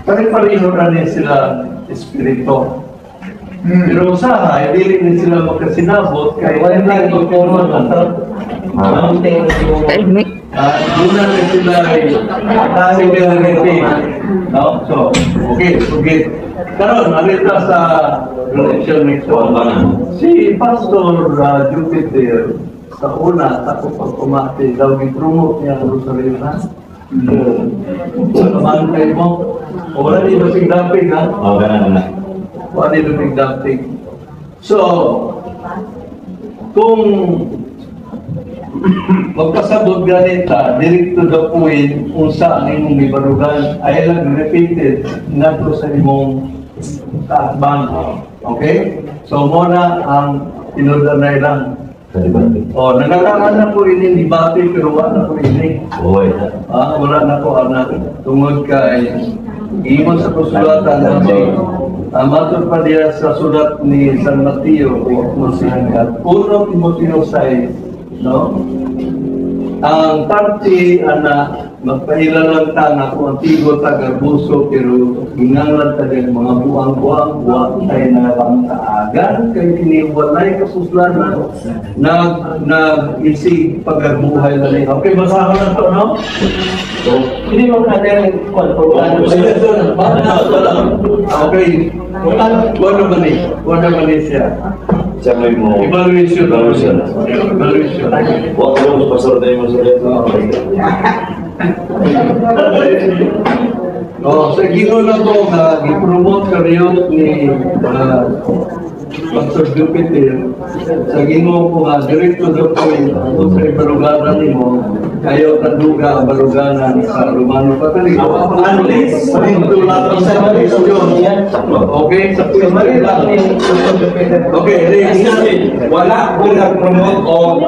pare-pareho na rin sila espiritu. Pero usahay, dili ni sila makasinabot kay wala na ito common na. Ay, mi. Ah, doon na rin sila ay similarity. No? So, okay, okay. Karon, narita sa relation next one. Si Pastor Jupiter, sa una, sa ako pagpumati, daw gipromote niya ang Rosario na. So, naman kayo mo, wala di ba dapig, ha? Oh, ganun na. Wala di ba dapig. So, kung magpasabot ganita, direct to the point, unsa ang imong gibarugan, ay lang repeated ngadto sa imong kaatbang. Okay? So, muna ang tinudan na ilang. O, nagkakaan na po ini debate, pero wala na po ini. Oy. Ah, wala na po anak. Tungod kay ingon sa kasulatan na matod pa diya sa sulat ni San Mateo o at 1 Timoteo 6, no? Ang parte ana Magpaila lang ta nga kung ang tigo ta garbuso, pero ginanglan ta din mga buang-buang, wa tay na taagan kay kini walay kapuslanan, nag nag isig paggarbuhay na ni. Okay, basahan lang to, no? Hindi mo na tayo kwan. Okay. Wala ba ni? Wala ba ni siya? Siya may mo. Evaluation. Evaluation. Evaluation. Wa ko mo pastor tayo mo sa Oh, sa Ginoo na ko nga gi-promote kayo ni Pastor Jupiter. Sa Ginoo ko nga direct to the point kung sa baruganan nimo kayo tanduga ang baruganan sa Romano Katoliko. Unless okay, sa question lang. Okay, ready. Wala ko nag-promote og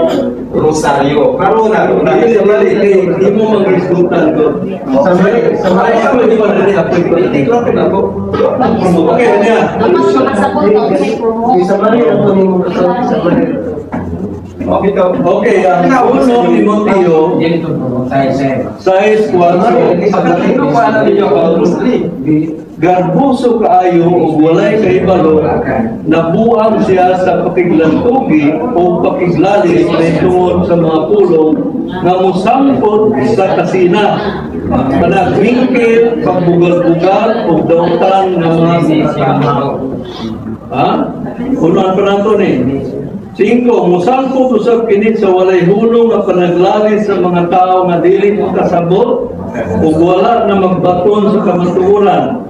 rosaryo. Karon na Dili dili kay di mo mag-resultan ko. Sa mali di ba dili ako Klaro na ko. Okay, ano yan? Ang mga makasabot na unsay promote. Okay to. Okay, ang uno Timoteo 6:4. Ano ninyo about rosary? Garbuso kaayo ug walay kahibalo, nabuang siya sa pakiglantugi o pakiglalis tungod sa mga pulong nga mosangpot sa kasina, panagmingkil, pagbugal-bugal ug dautan nga mga tama. Ha? Unahan pa nato ni. 5, musangpot usab kini sa walay hulong nga panaglalis sa mga tao nga dili makasabot ug wala na magbaton sa kamatuoran.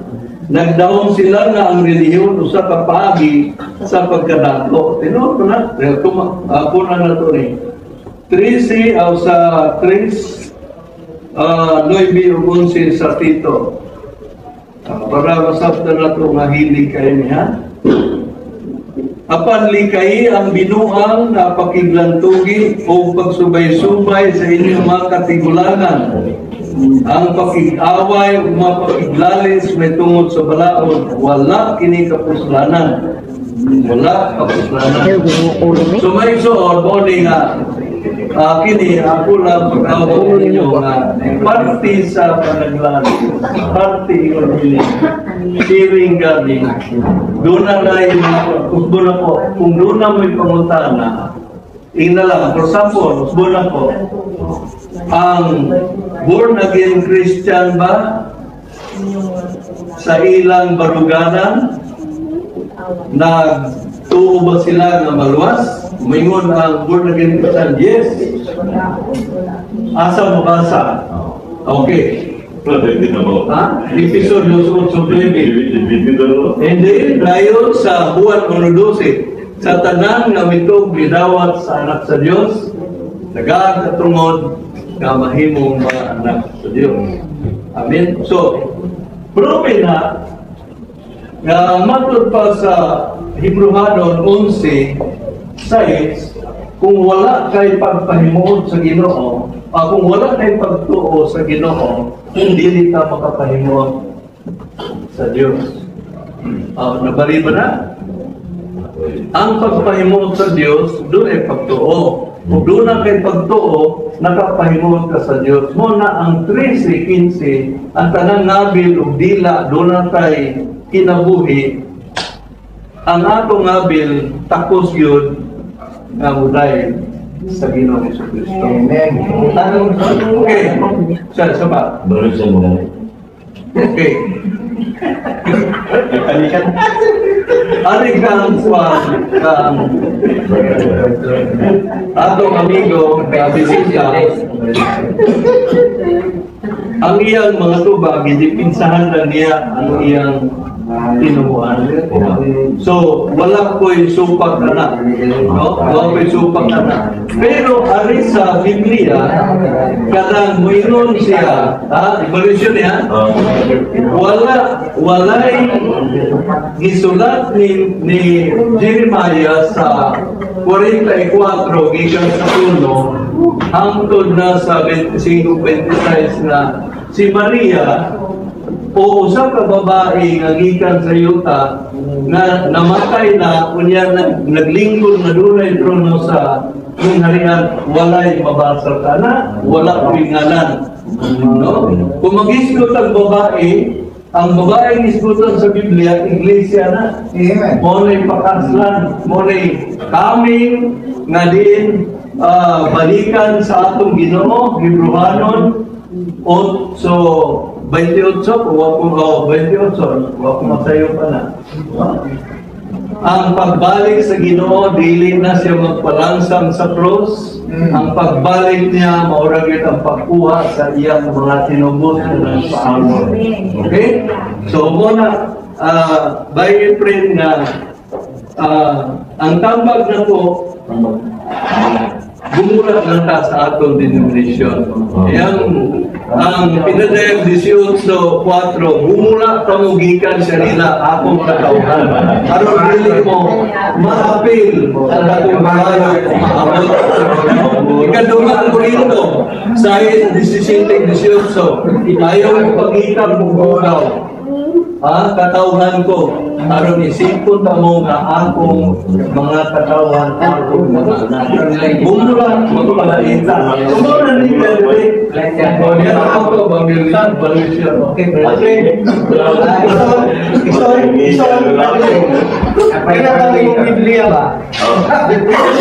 Nagdaong sila nga ang relihiyon usa ka paagi sa pagkadato. Tinuod ko na, ako na na to ni. 13 aw sa 3 9 ug 11 sa Tito. Para masabtan na to nga hilig kayo niya. Apan likay ang binuang na pakiglantugi o pagsubay-subay sa inyong mga katigulangan. Ang pakig-away o mga pakiglalis may tungod sa balaod, wala kini kapuslanan. Wala kapuslanan. So may suod, mo ni nga, kini ako lang pag-away ninyo nga party sa panaglalis, party ingon ini, sharing gani. Doon na na yung usbo na po, kung doon na mo'y pangutana, ina lang, for example, usbo na po, ang born again Christian ba sa ilang baruganan, nagtuo ba sila nga maluwas? Mingon ang born again Christian, yes. Asa mabasa? Okay. Ha? Episode 8:9. Hindi, dayon sa Juan 1:12, sa tanan nga mitog gidawat sa anak sa Dios, nagakatungod nga mahimong mga anak sa Dios. Amen. So, probe na nga matod pa sa Hebreohanon 11:6, kung wala kay pagpahimuot sa Ginoo, kung wala kay pagtuo sa Ginoo, hindi ta makapahimuot sa Dios. Nabali ba na? Ang pagpahimuot sa Dios, doon ay pagtuo. Kung doon na kay pagtuo, nakapahimuot ka sa Dios. Mo na ang 13:15, ang tanang ngabil ug dila, doon na tay kinabuhi. Ang atong ngabil, takos yun, nga muday sa Ginoong Jesucristo. Amen. Okay. Sa ba? Okay. Ari kang kwan kang atong amigo nga bisita, ang iyang mga tubag gidipinsahan lang niya ang iyang tinubuan. So, wala ko'y supak na. No? Wala ko'y supak na. Pero ari sa Biblia, kadang muingon siya, ha? Evolution niya, walay gisulat ni Jeremiah sa 44 gikan sa 1 hangtod na sa 25-26 na si Maria o usa ka babae nga gikan sa yuta nga namatay na unya naglingkod nga dunay trono sa harian, walay mabasa kana, wala ko'y ngalan. No? Kung mag-isgot ang babae isgutan sa Biblia, iglesia na. Amen. Mao na'y pakaslan, mao na'y kaming nga diin balikan sa atong Ginoo, Hebrehanon 8:28, kung wa ko, oh, 28, wa ko masayo pa na. Ang pagbalik sa Ginoo, dili na siya magpalangsang sa krus. Ang pagbalik niya, mao ra gyud ang pagkuha sa iyang mga tinubos na nagpaamon. Okay? So, muna, by friend nga, ang tambag na po, gumulat lang ta sa atong denomination. Yang ang pinadayag 18.4, gumula kamo gikan sa nila akong katawhan. Aron dili mo maapil sa katong maayo maabot. Ikaduha, Korinto 6:17-18, ayaw mo pagita mo ha, katawhan ko, aron isipon ta mo nga akong mga katawhan, akong mga anak. Gumula, magpalaita. Sumura ni Pedro. O, yan ako, bangilisan, balisyon. Okay. Okay. So, so, kaya kami yung Biblia ba?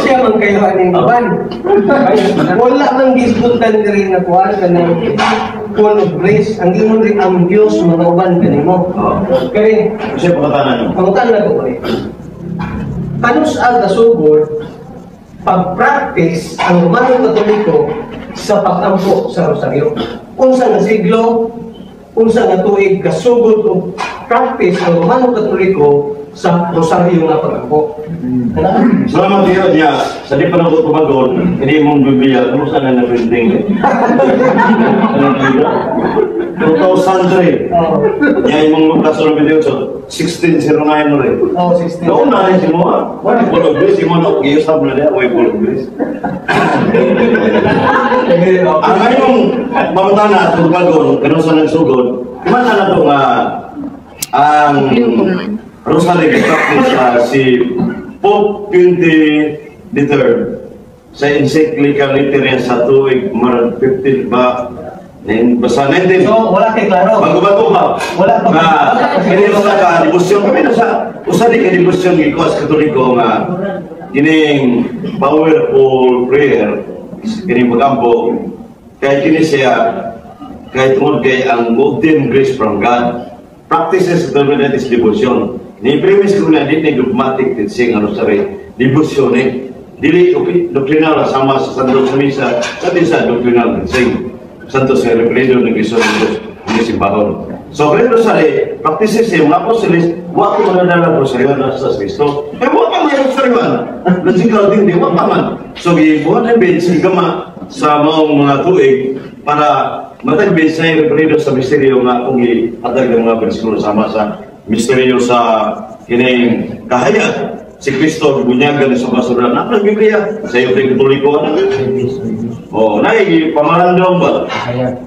Siya man kayo aning uban. Wala nang gisgutan diri na kuan kanang full of grace. Ang ingon rin ang Dios mga uban kanimo. Kay Kasi pangatanan. Pangutan na ko pre. Kanus-a kasugod pag-practice ang Romano Katoliko sa pag-ampo sa Rosaryo? Unsa nga siglo, unsa nga tuig kasugod og practice ang Romano Katoliko sa Rosaryo nga pag-ampo? Ano? Salamat Diyo niya. Sa di pa na ko tumagon, hindi mong Biblia, kung saan na na-printing? Ano dito? 2003. Niya imong Lucas ng video, so 1609 na rin. Oh, 16. Noon na rin si Moa. Wala full of grace. Imo na giusab na niya, way full of grace. Ang ngayong mamutana at tumagon, kano sa nagsugod, kumanta na to nga ang Rosary practice si Pope 23rd sa encyclical letter sa tuig mar 15 ba basta 19 So, wala kay klaro. Bago-bago pa. Wala pa. Nga, kini usa ka debosyon kami na sa usa di ka debosyon gikuha sa Katoliko nga kining powerful prayer, kining pagampo kay kini siya kay tungod kay ang obtain grace from God practices the that is devotion. Ni premise ko na di ni dogmatic teaching ang rosary, devotion eh, dili okay doctrinal sama sa Santo sa Misa sa sa doctrinal teaching Santo sa Revelation ng Cristo ng Diyos ng simbahon. So, kaya rosary, practices sa mga apostoles, wa ko manadala rosaryo na sa Kristo. Eh, wa pa may rosaryo man. Logical din, di, wa pa man. So, gibuhat ang bench, gama sa maong mga tuig para matag bench na yung referido sa misteryo nga kung ihatag ng mga bersikulo sama sa misteryo sa kining kahayag si Kristo bunyagan sa basura na ang Biblia sa iyo Katoliko na. Oh, naay pamalandong ba?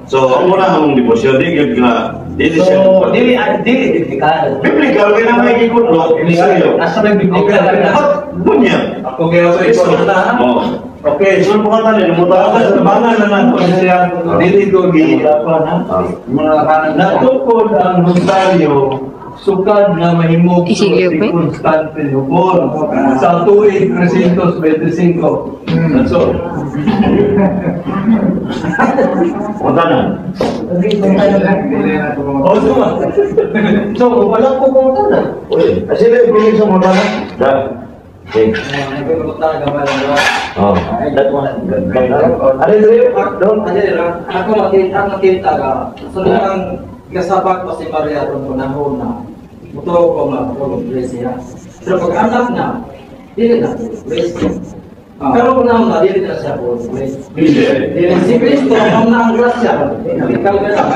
So, ang muna ang debosyon di gyud nga dili siya. So, dili dili biblical. Biblical kay na may gikutlo, misteryo. Asa may biblical? Bunya. Okay, okay, ito na ha? Oh. Okay, So, pangatanan mo ta. Tapos tabangan na nato siya, dili ko gilapan ha. Mga kanan. Natukod ang Rosario sukad nga mahimog Isigyo, si pe? Constantinople sa tuig 325. That's all. Pangatanan. Oh, suma. So, wala ko kung tanan. Uy, asili promise mo na. Da. Okay. Oh. That one. Are dire Doon, ako makita ka. So, ang kasabak pa si Maria ron panahon na mutuo ko nga full of grace siya. Pero pag anak na, dili na full of grace. Pero panahon na, dili na siya full of grace. Dili si Kristo, ang na ang grasya. Ikaw na lang.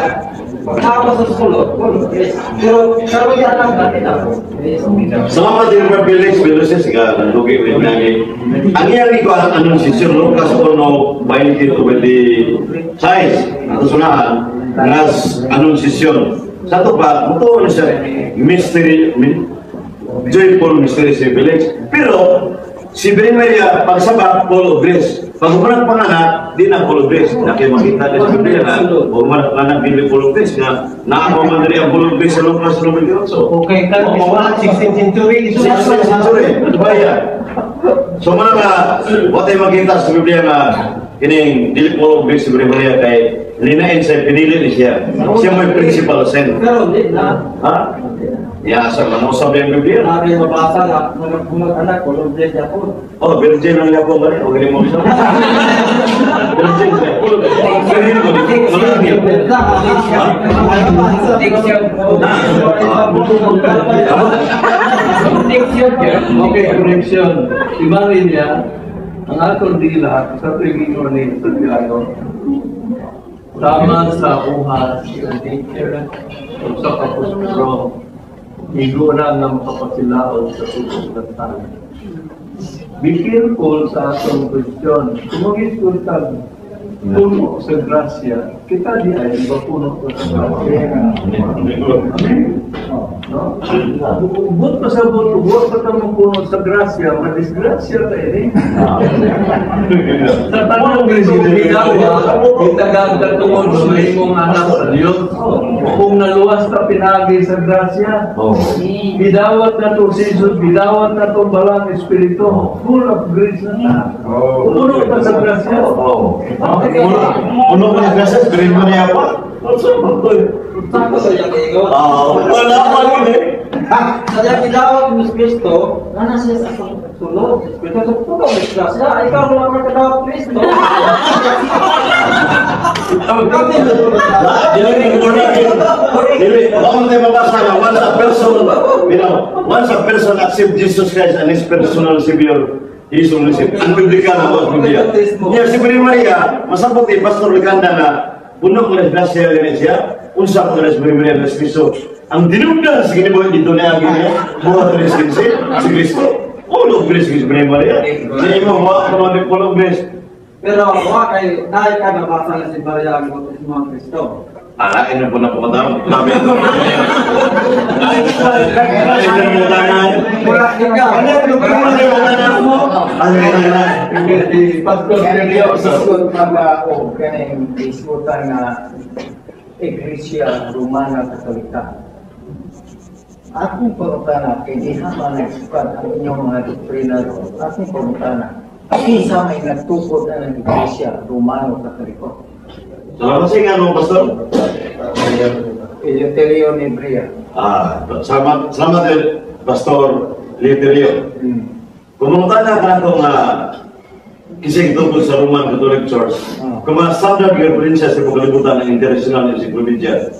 Pagkakapos sa sulod, full of grace. Pero pero yung anak na, dili na full of grace. Salamat din Brad Felix Veloces ka naglugi with nagi. Ang iyang ko ang annunciation Lucas 1:20 to 26 ato sunahan nga annunciation. Sa to pa mutuo ni siya mystery joyful mystery si Felix. Pero Si Virgin Maria, pagsabak, full of grace. Pag umarang panganak, di na full of grace. Na kayo makita na sa Biblia na, umarang panganak, di full of grace. Nga, naako man diri ang full of grace sa Lucas 9:8. Okay, kan 16th century. 16th century, baya. So mana nga, wa tayo makita sa Biblia nga, kining dili full of grace si Virgin Maria kay linain sa pinili ni siya. Siya may principal sin. Pero di na. Ha? Ya, sa mga usap yung Biblia. Sabi mabasa na mga anak ko, Lord bless ako. Oh, virgin ang yapo ba rin? O ganyan mo isa? Virgin siya. Virgin ko. Malaki. Okay, correction. Si Maria, ang atong dila, sa tuwing ni Santiago, tama sa uhas, o sa kapuspro, igo na nga makapasilaod sa tubog ng tao. Be careful sa atong question. Kung mag-iskur tag puno sa grasya, kita di ay iba puno sa grasya. No? Ubot pa sa buot, ubot pa tamo puno sa grasya, madisgrasya ka eh. Sa tanong gidawa, gitagag tungod sa imong anak sa Dios. Kung naluwas ta pinagi sa grasya, gidawat na to si Jesus, gidawat na to balang espiritu, full of grace na ta. Puno pa sa grasya. Puno pa sa grasya, Virgin Maria pa. Sakto sa iyang ingon. Wala pa rin eh. Sa iyang gidawat ni Kristo, nana siya sa sulod. Espiritu sa puno ng grasya, ikaw wala man kadawat Kristo. Dili, wala tayo mabasa nga, once a person, you know, once a person accept Jesus Christ and his personal Savior, he is only saved. Ang biblika na po, Biblia. Niya, si Virgin Maria, masabot eh, Pastor Licanda na, puno ko na siya, siya, unsa ko na si Virgin Maria na Kristo. Ang dinugdan sa kinibuhi dito niya, niya, buhat na si Kristo. Full of grace si Virgin Maria. Siya mo, wala ko na full of grace. Pero wa kay naay ka nabasa na si Maria ang bautismo ng Kristo. Alain na po na pumunta. Sabi. Pastor o kaning isgutan nga Iglesia Romana Katolika. Akong pangutana kay diha man nagsukat ang inyong mga doktrina ron. Akong pangutana, kinsa may nagtukod na ng Iglesia Romano Katoliko? Salamat sa inyo, Pastor. Eleuterio Nebria. Salamat, salamat Pastor Eleuterio. Pumunta na ka itong kisig tungkol sa Roman Catholic Church. Kung mga standard referensya sa pagkalibutan ng International Encyclopedia,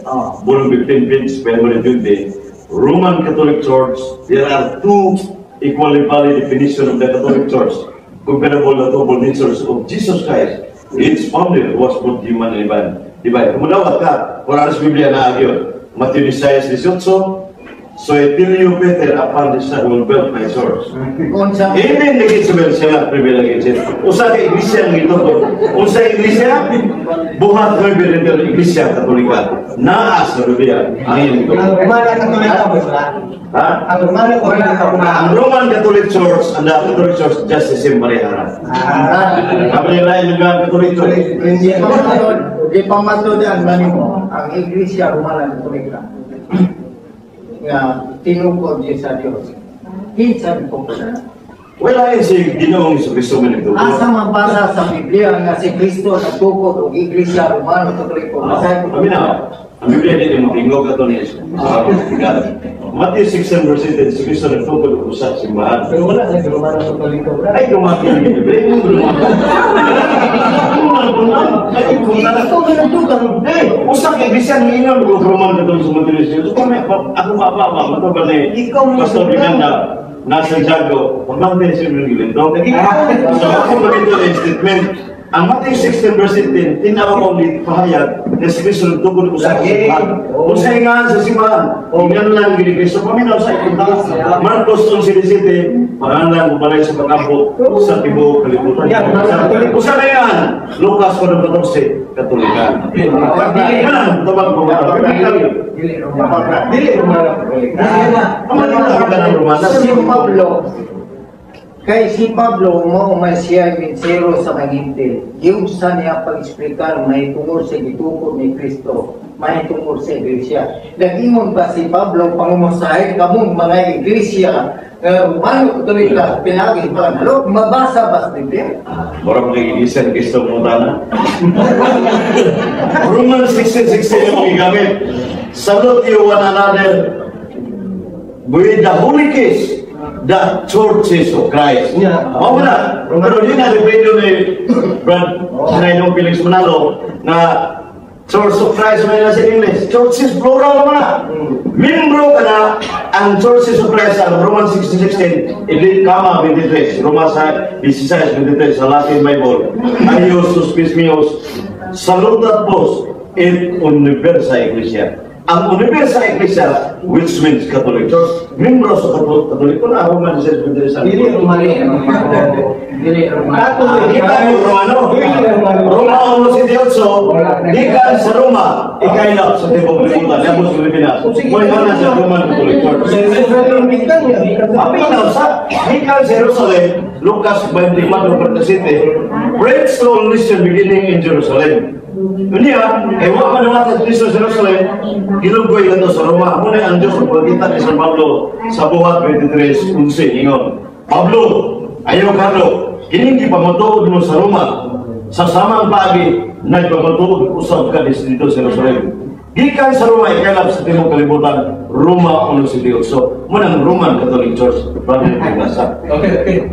volume 15, page 520, Roman Catholic Church, there are two equally valid definitions of the Catholic Church, comparable to the natures of Jesus Christ. Its founder was both human and divine. Divine. Kumudawat ka, kung aras Biblia na agyo, Matthew 16:18, so I tell you, Peter, upon this I will build my church. Amen. Naging siya, privilege. Usa ka iglesia ang ito. Usa iglesia, buhat ng Iglesia Katolika. Naa sa Biblia. Ang ito. Ang Romana Katolika ba sila? Ha? Ang Romana Katolika. Ang Roman Catholic Church and the Catholic Church just the same Maria. Kami nila yung Catholic Church. Gipamatod-an man nimo ang Iglesia Romana Katolika nga tinukod niya sa Dios. Kinsa nagtukod na? Wala yun si Ginoong Jesucristo man nagtukod. Asa mabasa sa Biblia nga si Kristo nagtukod og Iglesia Romano Katoliko? Kami na. Ang Biblia din yung tingog ato ni Jesus. Matthew 6 verse 8, si Kristo nagtukod og usa simbahan. Pero wala sa Romano Katoliko. Ay, kumati ang Biblia. Usa ka iglesia nga ingon og Roman Catholic sa Matthew 6. Ako ba mato ba ni Pastor Biganda na Santiago, pagmamay siya ng gilento. So ako ba dito ang statement? Ang Matthew 16 verse 18, tinawa ko ni pahayag na si Kristo nagtukod usa ka simbahan. Usa ingan sa simbahan, ingan lang gini Kristo paminaw sa ipunta. Marcos 11:17, pangalan balay sa pagkampo sa tibuok kalibutan. Usa na yan, Lucas 4:14, Katolikan. Tabang ko ba? Dili Romano Katolika. Ang Si Pablo, Kay si Pablo mao man siya mensahero sa mga Hentil. Giunsa niya pag-explicar mahitungod sa gitukod ni Kristo, mahitungod sa iglesia. Nag-ingon ba si Pablo, "Pangumustahin kamong mga iglesia nga Romano Katolika pinaagi sa panghalo"? Mabasa ba sa Biblia? Murag mga iglesia ni Kristo mo na. Romans 16:16 yung gigamit. "Salute you one another with the holy kiss, the churches of Christ." Mao na. Pero di na reveal ni Brad Sinay Felix Manalo na Church of Christ may na sa English. Churches, plural naman na. Membro ka na ang Churches of Christ ang Romans 16:16, ibig kama 23, Roma 16:23 sa Latin Bible. "Aius hospes meos, salutat vos et universa ecclesia." Ang universa ecclesia, which means Catholic Church, membro sa Katoliko na Roman 16:23. Dili Romano. Dili Romano. Catholic. Kita mo Romano. Roma 1:8, gikan sa Roma, ikailap sa tibok libutan, yabot sa Pilipinas. Wala na sa Roman Catholic Church. Paminaw sa, gikan sa Jerusalem, Lucas 24:47, "Preach to all nation beginning in Jerusalem." Unya, eh wa man naman sa Kristo sa Jerusalem, gilugoy lang sa Roma. Muna ang Diyos ang pagkita ni San Pablo sa Buhat 23:11, ingon, "Pablo, ayaw Carlo, kining gipamatuod mo sa Roma, sa samang paagi, nagpamatuod usab ka dito sa Jerusalem." Gikan sa Roma, ikailap sa timog kalibutan, Roma 1:8. Munang Roman Catholic Church, Brother Tigasa. Okay.